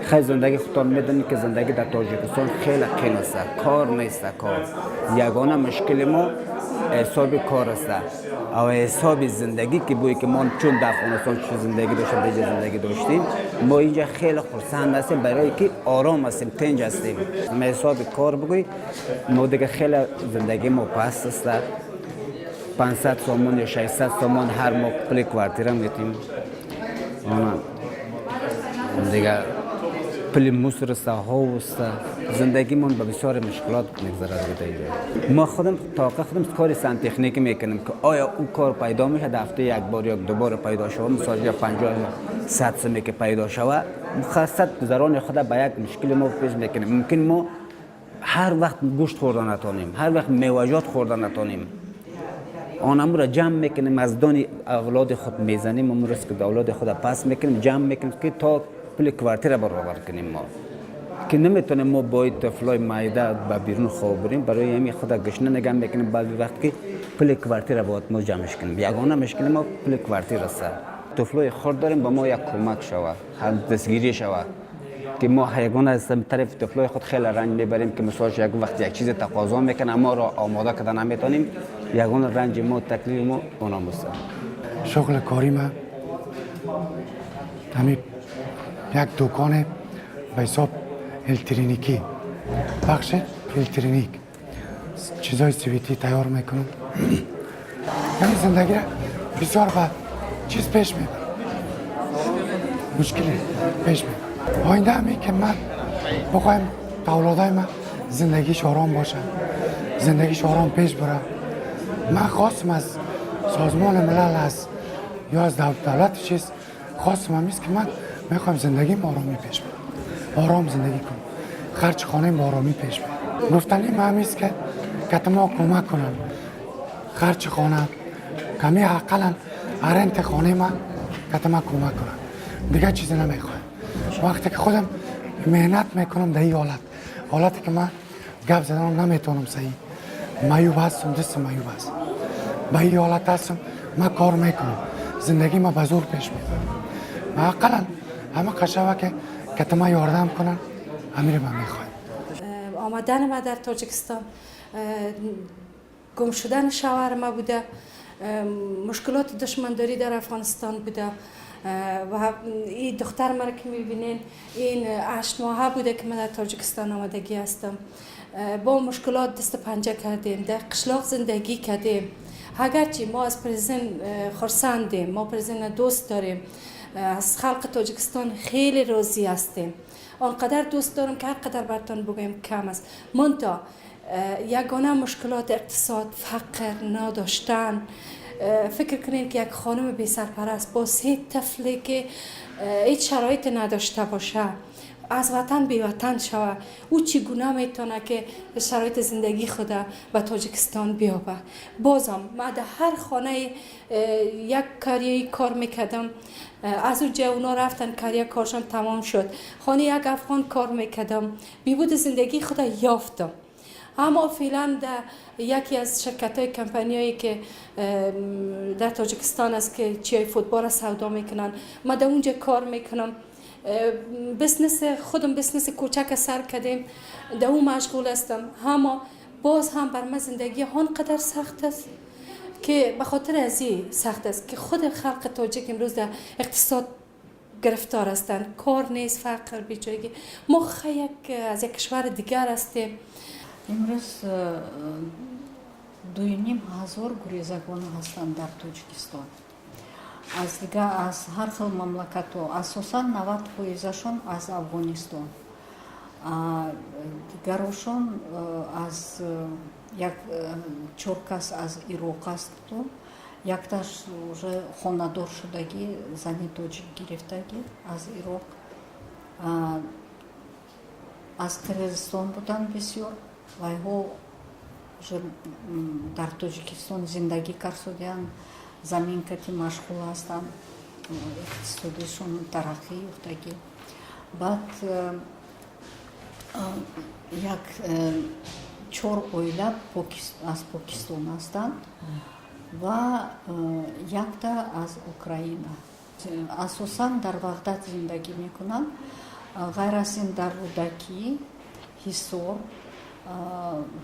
خیلی زندگی خودتان میدونید که زندگی در تاجیکستان خیلی قین است، کار نیست. کار یگانه مشکل ما حساب کار است او حساب زندگی که بوی که ما چون در افغانستان چه زندگی داشتیم دیگه زندگی داشتیم، ما اینجا خیلی خرسند هستیم برای که آرام هستیم، تنج هستیم. ما حساب کار بگوی ما دیگه خیلی زندگی ما پست است. 500 سومون یا 600 سومون هر ماه پول квартира میتیم، دیگه پول مصر است، هاو است. زندگیمون به بسیار مشکلات میگذرد. دیگه ما خودم طاقه خودم کار سانتخنیک میکنیم که آیا او کار پیدا میشه، در هفته یک بار یا دو بار پیدا شود، مثلا یا 50 100 سمی که پیدا شود، خاصت گذران خود به یک مشکل ما پیش میکنیم. ممکن ما هر وقت گوشت خوردن نتونیم، هر وقت میوه‌جات خوردن نتونیم، آنمو را جمع میکنیم، از دانی اولاد خود میزنیم، امروز که اولاد خود پس میکنیم، جمع میکنیم که تا پول квартира برابر کنیم. ما که نمیتونیم ما باید طفلای میده به بیرون خواب بریم، برای همین خود گشنه نگه میکنیم. بعضی وقت که پول квартира باید ما جمعش کنیم. یگانه مشکل ما پول квартира است. طفلای خرد داریم، با ما یک کمک شود، هم دستگیری شود که ما یگانه از طرف طفلای خود خیلی رنج میبریم که مثلا یک وقت یک چیز تقاضا میکنه، ما را آماده کردن نمیتونیم. یگانه رنج ما، تکلیف ما اونام است. شغل کاری من همین یک دکان به حساب الکترونیکی، بخش الکترونیک، چیزای سویتی تیار میکنم. یعنی زندگی را بسیار به چیز پیش میبرم، مشکلی پیش میبرم. آینده همی که من بخوایم اولادای من زندگیش آرام باشه، زندگیش آرام پیش بره. من خواستم از سازمان ملل از یا از دولت چیز خواستم هم است که من میخوایم زندگی آرامی پیش بره، آرام زندگی کنم، خرج خانه آرامی پیش بره. گفتنی من هم است که کت ما کمک کنن، خرج خانه کمی اقلا rent خانه ما کت ما کمک کنن، دیگه چیزی نمیخوایم. وقتی که خودم محنت میکنم در این حالت، حالتی که من گپ زدنم نمیتونم صحیح، معیوب هستم، دست معیوب هست، به این حالت هستم، من کار میکنم، زندگی ما به زور پیش میبرم. من اقلا همه قشوه که کت ما یاردم کنن، امیر من میخوایم. آمدن ما در تاجیکستان گم شدن شوهر ما بوده، مشکلات دشمنداری در افغانستان بوده و این دختر مرا که میبینین، این 8 ماهه بوده که من در تاجیکستان آمدگی هستم. با مشکلات دست پنجه کردیم، در قشلاق زندگی کردیم. اگرچه ما از پرزیدنت خرسندیم، ما پرزیدنت دوست داریم، از خلق تاجیکستان خیلی راضی هستیم، آنقدر دوست دارم که هر قدر برتان بگویم کم است. منتها یگانه مشکلات اقتصاد، فقر، نداشتن. فکر کنین که یک خانم بی سرپرست با سه طفلی که هیچ شرایط نداشته باشه، از وطن بی وطن شوه، او چگونه میتونه که شرایط زندگی خود به تاجیکستان بیابه؟ بازم ما در هر خانه یک کاری کار میکردم. از اونجا اونا رفتن کاری کارشان تمام شد، خانه یک افغان کار میکردم، بهبود زندگی خود یافتم. اما فعلا در یکی از شرکت های کمپانی که در تاجیکستان است که چیای فوتبال را سودا میکنن، ما در اونجا کار میکنم. business خودم، business کوچک سر کردیم، در اون مشغول هستم. اما باز هم بر من زندگی قدر سخت است که به خاطر از این سخت است که خود خلق تاجیک امروز در اقتصاد گرفتار هستند، کار نیست، فقر، بیچارگی. ما یک از یک کشور دیگر هستیم. امروز 2,5 هزار гурезагон ҳастанд дар Тоҷикистон аз дигар, аз ҳар хел мамлакатҳо, асосан 90 фоизашон аз Афғонистон, дигарошон аз як чор кас аз Ироқ асту якташ уже хонадор шудагӣ, зани тоҷик гирифтагӣ аз Ироқ. Аз Қирғизистон буданд бисёр, вайҳо уже дар Тоҷикистон зиндагӣ карсодианд, замин кати машғул ҳастанд, иқтисодишон тараққӣ ёфтагӣ. Баъд як чор оила аз Покистон ҳастанд ва якта аз Украина. Асосан дар Ваҳдат зиндагӣ мекунанд. غیر از این در رودکی، حصار،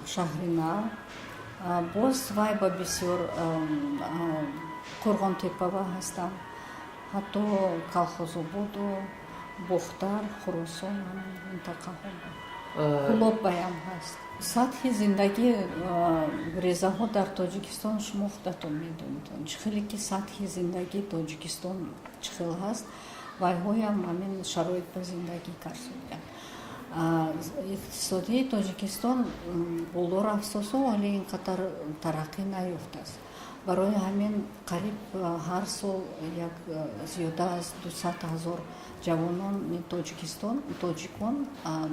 شهرینو، باز وای با بسیار قرغانتپه هستند، حتی کالخوزآباد و باختر، خراسان، منطقه ها، کلوب بایم هست. سطح زندگی گریزه ها در تاجیکستان شما خودتون میدونید چه خیلی که سطح زندگی تاجیکستان چه خیلی هست، وایهای هم همین شرایط به زندگی کرسودن. اقتصادی تاجیکستان بالا رفت، ولی اینقدر ترقی نیافته است. برای همین قریب هر سال یک زیاده از 200,000 جوانان تاجیکستان، تاجیکان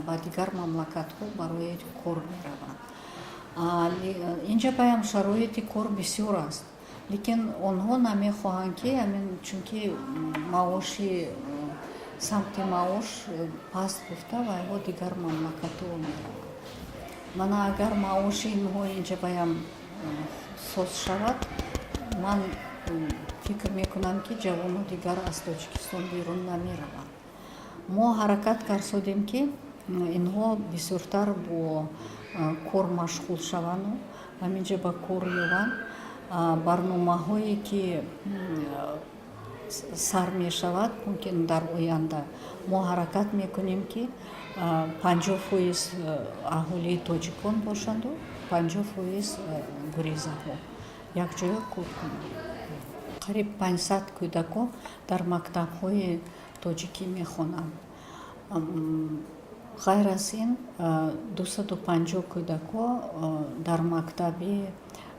به دیگر مملکت ها برای کار میروند. اینجا بایم شرایط کار بسیار است، لیکن آنها نمیخواهند که همین چونکی معاشی سمت معاش پست گفته و اینها دیگر مملکت ها میروند. من اگر معاش اینها اینجا بایم соз шавад، ман фикр мекунам ки ҷавоно дигар аз Тоҷикистон берун намераванд. Мо ҳаракат карсодем ки инҳо бисёртар бо кор машғул шаванду ҳаминҷа ба кор ёванд. Барномаҳое ки сар мешавад, мумкин дар оянда мо ҳаракат мекунем ки 50% аҳолии тоҷикон бошанду 50% гурезаҳо якҷоя кор кунанд. Қариб 500 кӯдако дар мактабҳои тоҷикӣ мехонанд. Ғайр аз ин 250 кӯдако дар мактаби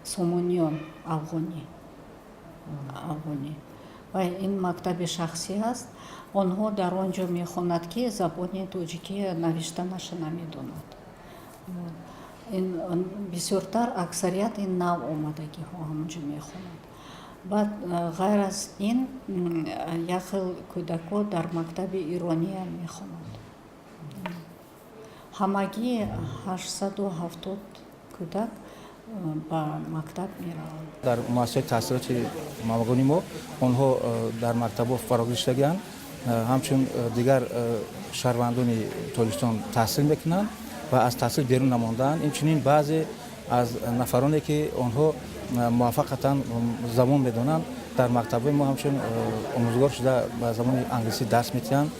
Сомониён афғонӣ ва ин мактаби шахсӣ аст. Онҳо дар он ҷо мехонад ки забони тоҷикӣ навиштанаша намедонад. Ин бисёртар аксарият ин нав омадагиҳо ҳамонҷо мехонанд. Баъд ғайр аз ин як хел кӯдако дар мактаби ирониям мехонанд. Ҳамагӣ 870 кӯдак ба мактаб мераванд. Дар муассисаи таҳсилоти мамагони мо онҳо дар мактабҳо фаро гирифтагианд, ҳамчун дигар шаҳрвандони Тоҷикистон таҳсил мекунанд ва аз таҳсил берун намондаанд. Инчунин баъзе аз нафароне ки онҳо муваффақатан забон медонанд, дар мактабҳои мо ҳамчун омӯзгор шуда ба забони англисӣ дарс медиҳанд.